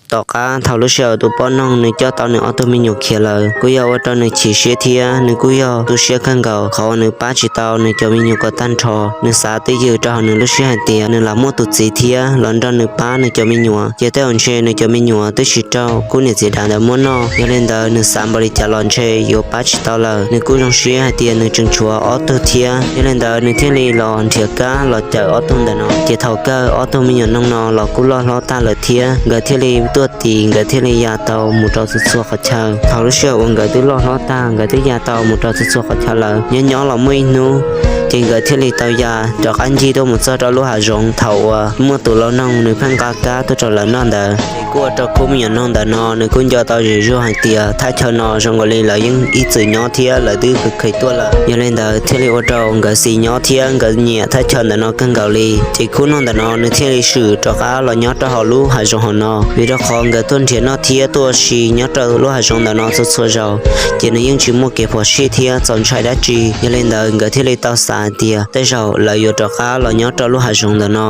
Tom qab thaum lub sij hawm tus poj noog nws coj tau nws ob tug me nyuam khiav lawm, kuj yog ua rau nws chim siab thiab nws kuj yog tu siab kawg nkaus qhov uas nws pab tsis tau nws cov me nyuam kom tag nrho. Nws xav twj ywm rau hauv nws lub siab hais tias nws lam muaj tus txiv thiab los nrog nws pab nws cov me nyuam, ces tej zaum ntshe nws cov me nyuam twb tsis raug khub niam txiv dav ntawd muab noj. Yog li ntawd nws xav npaum li cas los ntshe yuav pab tsis tau lawm. Nws kuj zoo siab hais tias nws tseem tshuav ob tug thiab, yog li ntawd nws thiaj li los nrhiav kab los cawm ob tug ntawm no. Ces thaum kawg ob tug me nyuam noog no los kuj loj hlob tag lawm thiab, nkawd thiaj li tuaj tis, nkawd thiaj li ya tau mus rau txhua txhua qhov chaw. Thaum lub sij hawm uas nkawd twb loj hlob tag, nkawd twb ya tau mus rau txhua txhua qhov chaw lawm, nyob nyob los muaj ib hnub, ces nkawd thiaj li tau ya rov qab ncig tuaj mus txog rau lub hav zoov thaum uas muaj tus lau noog nws pheej nqa kab tuaj rau lawv noj ntawd. Ces kuj ua rau khub me nyuam noog ntawm no nws kuj nco tau zim zuag hais tias thaj chaw no zoo nkaus li lawv yeej ib txwm nyob thiab lawv twb kheev tuaj lawm. Yog li ntawd thiaj li ua rau nkawd xis nyob thiab nkawd nyiam thaj chaw ntawm no kawg nkaus li. Ces khub noog ntawm no nws thiaj li swm rov qab los nyob rau hauv lub hav zoov hauv no, vim rau qhov nkawd tuaj nrhiav noj thiab tuaj ua si nyob rau lub hav zoov ntawm no txhua txhua zaus, ces nws yeej tsis muaj kev phom sij thiab txaus ntshai dab tsi. Yog li ntawd nkawd thiaj li tau xav tias tej zaum lawv yuav rov qab los nyob rau lub hav zoov ntawm no.